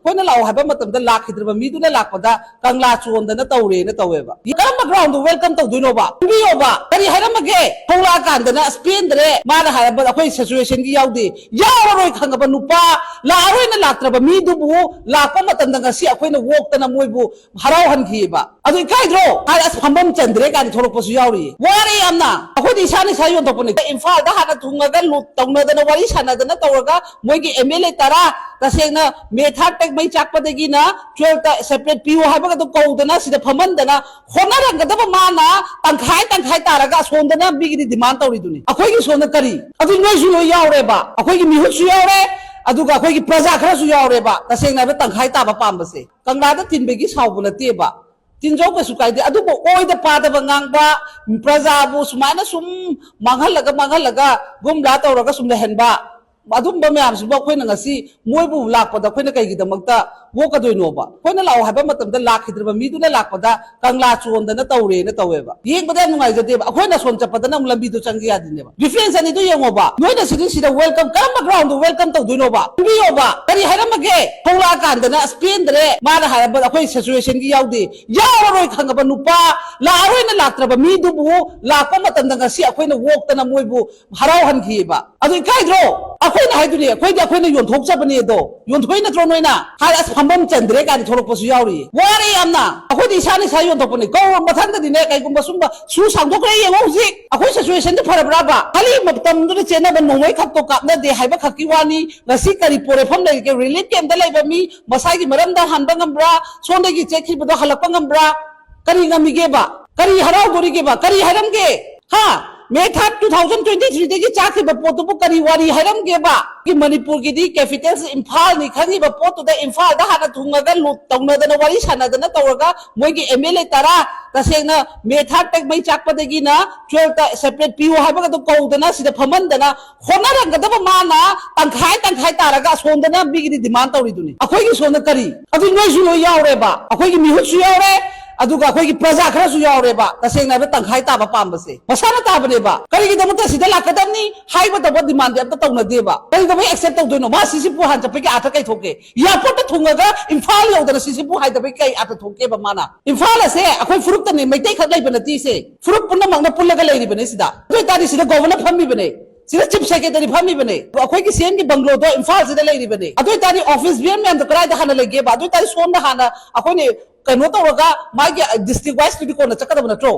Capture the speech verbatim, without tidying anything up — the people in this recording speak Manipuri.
ꯑꯩꯈꯣꯏꯅ ꯂꯥꯛꯑꯣ ꯍꯥꯏꯕ ꯃꯇꯝꯗ ꯂꯥꯛꯈꯤꯗ꯭ꯔꯕ ꯃꯤꯗꯨꯅ ꯂꯥꯛꯄꯗ ꯀꯪꯂꯥ ꯆꯣꯟꯗꯅ ꯇꯧꯔꯦꯅ ꯇꯧꯋꯦꯕ꯫ ꯀꯔꯝꯕ ground welcome ꯇꯧꯗꯣꯏꯅꯣꯕ? ꯈꯪꯕꯤꯌꯣꯕ꯫ ꯀꯔꯤ ꯍꯥꯏꯔꯝꯃꯒꯦ? ꯊꯣꯛꯂꯛꯑꯀꯥꯟꯗꯅ ꯑꯁ ꯄꯦꯟꯗ꯭ꯔꯦ, ꯃꯥꯅ ꯍꯥꯏꯔꯝꯕ ꯑꯩꯈꯣꯏ situationꯒꯤ ꯌꯥꯎꯗꯦ꯫ ꯌꯥꯎꯔꯔꯣꯏ ꯈꯪꯉꯕ ꯅꯨꯄꯥ, ꯂꯥꯛꯑꯔꯣꯏꯅ ꯂꯥꯛꯇ꯭ꯔꯕ ꯃꯤꯗꯨꯕꯨ ꯂꯥꯛꯄ ꯃꯇꯝꯗ ꯉꯁꯤ ꯑꯩꯈꯣꯏꯅ ꯑꯣꯛꯇꯅ ꯃꯣꯏꯕꯨ ꯍꯔꯥꯎꯍꯟꯈꯤꯑꯕ꯫ ꯑꯗꯨ ꯏꯀꯥꯏꯗ꯭ꯔꯣ? ꯍꯥꯏꯔ ꯑꯁ ꯐꯝꯐꯝ ꯆꯟꯗ꯭ꯔꯦ ꯀꯥꯏꯅ ꯊꯣꯛꯂꯛꯄꯁꯨ ꯌꯥꯎꯔꯤꯌꯦ꯫ ꯋꯥꯔꯦ ꯌꯥꯝꯅ꯫ ꯑꯩꯈꯣꯏꯗꯤ ꯏꯁꯥꯅ ꯏꯁꯥ ꯌꯣꯟꯊꯣꯛꯄꯅꯦ꯫ ꯏꯝꯐꯥꯜꯗ ꯍꯥꯟꯅ ꯊꯨꯡꯉꯒ ꯂꯨꯠ ꯇꯧꯅꯗꯅ ꯋꯥꯔꯤ ꯁꯥꯟꯅꯗꯅ ꯇꯧꯔꯒ ꯃꯣꯏꯒꯤ MLA ꯇꯔꯥ, ꯇꯁꯦꯡꯅ May third ꯇ ꯃꯩ ꯆꯥꯛꯄꯗꯒꯤꯅ twelve ꯇ separate ꯄꯤꯌꯨ ꯍꯥꯏꯕꯒꯗꯣ ꯀꯧꯗꯅ ꯁꯤꯗ ꯐꯝꯍꯟꯗꯅ ꯍꯣꯠꯅꯔꯝꯒꯗꯕ ꯃꯥꯅ ꯇꯪꯈꯥꯏ ꯇꯪꯈꯥꯏ ꯇꯥꯔꯒ ꯑꯁꯣꯝꯗꯅ ꯃꯤꯒꯤꯗꯤ demand ꯇꯧꯔꯤꯗꯨꯅꯤ꯫ ꯑꯩꯈꯣꯏꯒꯤ ꯁꯣꯝꯗ ꯀꯔꯤ? ꯑꯗꯨ ꯅꯣꯏꯁꯨ ꯂꯣꯏ ꯌꯥꯎꯔꯦꯕ꯫ ꯑꯩꯈꯣꯏꯒꯤ ꯃꯤꯍꯨꯠꯁꯨ ꯌꯥꯎꯔꯦ, ꯑꯗꯨꯒ ꯑꯩꯈꯣꯏꯒꯤ ꯄ꯭ꯔꯖꯥ ꯈꯔꯁꯨ ꯌꯥꯎꯔꯦꯕ꯫ ꯇꯁꯦꯡꯅ ꯍꯥꯏꯕ ꯇꯪꯈꯥꯏ ꯇꯥꯕ ꯄꯥꯝꯕꯁꯦ ꯀꯪꯂꯥꯗ ꯊꯤꯟꯕꯒꯤ ꯁꯥꯎꯕ ꯅꯠꯇꯦꯕ꯫ ꯇꯤꯟꯖꯧ ꯀꯩꯁꯨ ꯀꯥꯏꯗꯦ, ꯑꯗꯨꯕꯨ ꯑꯣꯏꯗ ꯄꯥꯗꯕ ꯉꯥꯡꯕ, ꯄ꯭ꯔꯖꯥꯕꯨ ꯁꯨꯃꯥꯏꯅ ꯁꯨꯝ ꯃꯥꯡꯍꯜꯂꯒ ꯃꯥꯡꯍꯜꯂꯒ ꯒꯨꯝꯂꯥ ꯇꯧꯔꯒ ꯁꯨꯝ ꯂꯩꯍꯟꯕ, ꯑꯗꯨꯝꯕ ꯃꯌꯥꯝꯁꯤꯕꯨ ꯑꯩꯈꯣꯏꯅ ꯉꯁꯤ ꯃꯣꯏꯕꯨ ꯂꯥꯛꯄꯗ ꯑꯩꯈꯣꯏꯅ ꯀꯩꯒꯤꯗꯃꯛꯇ ꯑꯣꯛꯀꯗꯣꯏꯅꯣꯕ? ꯑꯩꯈꯣꯏꯅ ꯂꯥꯛꯑꯣ ꯍꯥꯏꯕ ꯃꯇꯝꯗ ꯂꯥꯛꯈꯤꯗ꯭ꯔꯕ ꯃꯤꯗꯨꯅ ꯂꯥꯛꯄꯗ ꯀꯪꯂꯥ ꯆꯣꯟꯗꯅ ꯇꯧꯔꯦꯅ ꯇꯧꯋꯦꯕ꯫ ꯌꯦꯡꯕꯗ ꯌꯥꯝ ꯅꯨꯡꯉꯥꯏꯖꯗꯦꯕ꯫ ꯑꯩꯈꯣꯏꯅ ꯁꯣꯝ ꯆꯠꯄꯗꯅ ꯑꯃꯨꯛ ꯂꯝꯕꯤꯗꯣ ꯆꯪꯒꯦ ꯌꯥꯗꯦꯅꯦꯕ꯫ Difference ꯑꯅꯤꯗꯣ ꯌꯦꯡꯉꯣꯕ꯫ ꯅꯣꯏꯅ ꯁꯤꯗꯤ ꯁꯤꯗ welcome, ꯀꯔꯝꯕ ground welcome ꯇꯧꯗꯣꯏꯅꯣꯕ? ꯈꯪꯕꯤꯌꯣꯕ꯫ ꯀꯔꯤ ꯍꯥꯏꯔꯝꯃꯒꯦ? ꯊꯣꯛꯂꯛꯑꯀꯥꯟꯗꯅ ꯑꯁ ꯄꯦꯟꯗ꯭ꯔꯦ, ꯃꯥꯅ ꯍꯥꯏꯔꯝꯕ ꯑꯩꯈꯣꯏ situationꯒꯤ ꯌꯥꯎꯗꯦ꯫ ꯌꯥꯎꯔꯔꯣꯏ ꯈꯪꯉꯕ ꯅꯨꯄꯥ, ꯂꯥꯛꯑꯔꯣꯏꯅ ꯂꯥꯛꯇ꯭ꯔꯕ ꯃꯤꯗꯨꯕꯨ ꯂꯥꯛꯄ ꯃꯇꯝꯗ ꯉꯁꯤ ꯑꯩꯈꯣꯏꯅ ꯑꯣꯛꯇꯅ ꯃꯣꯏꯕꯨ ꯍꯔꯥꯎꯍꯟꯈꯤꯑꯕ꯫ ꯑꯗꯨ ꯏꯀꯥꯏꯗ꯭ꯔꯣ? ꯑꯩꯈꯣꯏꯅ ꯍꯥꯏꯗꯨꯅꯦ, ꯑꯩꯈꯣꯏꯗꯤ ꯑꯩꯈꯣꯏꯅ ꯌꯣꯟꯊꯣꯛꯆꯕꯅꯦ ꯑꯗꯣ꯫ ꯌꯣꯟꯊꯣꯛꯏ ꯅꯠꯇ꯭ꯔꯣ ꯅꯣꯏꯅ? ꯍꯥꯏꯔ ꯑꯁ ꯐꯝꯐꯝ ꯆꯟꯗ꯭ꯔꯦ ꯀꯥꯏꯅ ꯊꯣꯛꯂꯛꯄꯁꯨ ꯌꯥꯎꯔꯤꯌꯦ꯫ ꯋꯥꯔꯦ ꯌꯥꯝꯅ꯫ ꯑꯩꯈꯣꯏꯗꯤ ꯏꯁꯥꯅ ꯏꯁꯥ ꯌꯣꯟꯊꯣꯛꯄꯅꯦ꯫ ꯀꯧꯔ ꯃꯊꯪꯗꯗꯤꯅꯦ, ꯀꯩꯒꯨꯝꯕ ꯁꯨꯝꯕ ꯁꯨ ꯁꯥꯡꯗꯣꯛꯈ꯭ꯔꯦ ꯌꯦꯡꯉꯣ ꯍꯧꯖꯤꯛ꯫ ꯑꯩꯈꯣꯏ situationꯗꯨ ꯐꯔꯕ꯭ꯔꯥꯕ? ꯈꯜꯂꯤ ꯃꯇꯝꯗꯨꯗ ꯆꯦꯟꯅꯕ ꯅꯣꯡꯃꯩ ꯈꯛꯇꯣ ꯀꯥꯞꯅꯗꯦ ꯍꯥꯏꯕ ꯈꯛꯀꯤ ꯋꯥꯅꯤ꯫ ꯉꯁꯤ ꯀꯔꯤ ꯄꯣꯔꯦꯐꯝ ꯂꯩꯔꯤꯒꯦ? Relief campꯇ ꯂꯩꯕ ꯃꯤ ꯃꯁꯥꯒꯤ ꯃꯔꯝꯗ ꯍꯟꯕ ꯉꯝꯕ꯭ꯔꯥ? ꯁꯣꯝꯗꯒꯤ ꯆꯦꯟꯈꯤꯕꯗꯣ ꯍꯜꯂꯛꯄ ꯉꯝꯕ꯭ꯔꯥ? ꯀꯔꯤ ꯉꯝꯃꯤꯒꯦꯕ? ꯀꯔꯤ ꯍꯔꯥꯎꯗꯣꯔꯤꯒꯦꯕ? ꯀꯔꯤ ꯍꯥꯏꯔꯝꯒꯦ? ꯍꯥ? May third two thousand twenty threeꯗꯒꯤ ꯆꯥꯈꯤꯕ ꯄꯣꯠꯇꯨꯕꯨ ꯀꯔꯤ ꯋꯥꯔꯤ ꯍꯥꯏꯔꯝꯒꯦꯕ? ꯃꯅꯤꯄꯨꯔꯒꯤꯗꯤ capitalꯁꯦ ꯏꯝꯐꯥꯜꯅꯤ ꯈꯪꯉꯤꯕ ꯄꯣꯠꯇꯨꯗ ꯏꯝꯐꯥꯜꯗ ꯍꯥꯟꯅ ꯊꯨꯡꯉꯒ ꯂꯨꯠ ꯇꯧꯅꯗꯅ ꯋꯥꯔꯤ ꯁꯥꯟꯅꯗꯅ ꯇꯧꯔꯒ ꯃꯣꯏꯒꯤ MLA ꯇꯔꯥ, ꯇꯁꯦꯡꯅ May third ꯇ ꯃꯩ ꯆꯥꯛꯄꯗꯒꯤꯅ twelve ꯇ separate ꯄꯤꯌꯨ ꯍꯥꯏꯕꯒꯗꯣ ꯀꯧꯗꯅ ꯁꯤꯗ ꯐꯝꯍꯟꯗꯅ ꯍꯣꯠꯅꯔꯝꯒꯗꯕ ꯃꯥꯅ ꯇꯪꯈꯥꯏ ꯇꯪꯈꯥꯏ ꯇꯥꯔꯒ ꯑꯁꯣꯝꯗꯅ ꯃꯤꯒꯤꯗꯤ demand ꯇꯧꯔꯤꯗꯨꯅꯤ꯫ ꯑꯩꯈꯣꯏꯒꯤ ꯁꯣꯝꯗ ꯀꯔꯤ? ꯑꯗꯨ ꯅꯣꯏꯁꯨ ꯂꯣꯏ ꯌꯥꯎꯔꯦꯕ꯫ ꯑꯩꯈꯣꯏꯒꯤ ꯃꯤꯍꯨꯠꯁꯨ ꯌꯥꯎꯔꯦ, ꯑꯗꯨꯒ ꯑꯩꯈꯣꯏꯒꯤ ꯄ꯭ꯔꯖꯥ ꯈꯔꯁꯨ ꯌꯥꯎꯔꯦꯕ, ꯇꯁꯦꯡꯅ ꯍꯥꯏꯕꯗ ꯇꯪꯈꯥꯏ ꯇꯥꯕ ꯄꯥꯝꯕꯁꯦ ꯃꯁꯥꯅ ꯇꯥꯕꯅꯦꯕ꯫ ꯀꯔꯤꯒꯤꯗꯃꯛꯇ ꯁꯤꯗ ꯂꯥꯛꯀꯗꯕꯅꯤ ꯍꯥꯏꯕ ꯇꯧꯕ ꯗꯤꯃꯥꯟꯗꯤ ꯑꯝꯇ ꯇꯧꯅꯗꯦꯕ꯫ ꯀꯔꯤꯗꯧꯕꯩ ꯑꯦꯛꯁꯦꯞ ꯇꯧꯗꯣꯏꯅꯣ? ꯃꯥ ꯁꯤꯁꯤꯄꯨ ꯍꯥꯟ ꯆꯠꯄꯒꯤ ꯑꯥꯔꯊ ꯀꯩ ꯊꯣꯛꯀꯦ? ꯏꯌꯥꯔꯄꯣꯔꯠꯇ ꯊꯨꯡꯉꯒ ꯏꯝꯐꯥꯜ ꯌꯧꯗꯅ ꯁꯤꯁꯤꯄꯨ ꯍꯥꯏꯗꯕꯒꯤ ꯀꯩ ꯑꯥꯔꯊ ꯊꯣꯛꯀꯦꯕ ꯃꯥꯅ? ꯏꯝꯐꯥꯜ ꯑꯁꯦ ꯑꯩꯈꯣꯏ ꯐꯨꯔꯨꯞꯇꯅꯤ, ꯃꯩꯇꯩ ꯈꯛ ꯂꯩꯕ ꯅꯠꯇꯦ ꯁꯦ꯫ ꯐꯨꯔꯨꯞ ꯄꯨꯝꯅꯃꯛꯅ ꯄꯨꯜꯂꯒ ꯂꯩꯔꯤꯕꯅꯦ ꯁꯤꯗ꯫ ꯑꯗꯨ ꯑꯣꯏꯇꯥꯔꯗꯤ ꯁꯤꯗ ꯒꯣꯚꯔꯅꯔ ꯐꯝꯃꯤꯕꯅꯦ, ꯁꯤꯗ ꯆꯤꯐ ꯁꯦꯀ꯭ꯔꯦꯇꯔꯤ ꯐꯝꯃꯤꯕꯅꯦ, ꯑꯩꯈꯣꯏꯒꯤ ꯁꯤ ꯑꯦꯝꯒꯤ ꯕꯪꯒ꯭ꯂꯣꯗꯣ ꯏꯝꯐꯥꯜꯁꯤꯗ ꯂꯩꯔꯤꯕꯅꯦ꯫ ꯑꯗꯨ ꯑꯣꯏꯇꯥꯔꯗꯤ ꯑꯣꯐꯤꯁ ꯕꯤꯌꯔ ꯃꯌꯥꯝꯗꯣ ꯀꯗꯥꯏꯗ ꯍꯥꯟꯅ ꯂꯩꯒꯦꯕ? ꯑꯗꯨ ꯑꯣꯏꯇꯥꯔꯗꯤ ꯁꯣꯝꯗ ꯍꯥꯟꯅ ꯑꯩꯈꯣꯏꯅ ꯀꯩꯅꯣ ꯇꯧꯔꯒ ꯃꯥꯒꯤ ꯗꯤꯁꯇ꯭ꯔꯤꯛ ꯋꯥꯏꯁꯇꯨꯗꯤ ꯀꯣꯟꯅ ꯆꯠꯀꯗꯕ ꯅꯠꯇ꯭ꯔꯣ?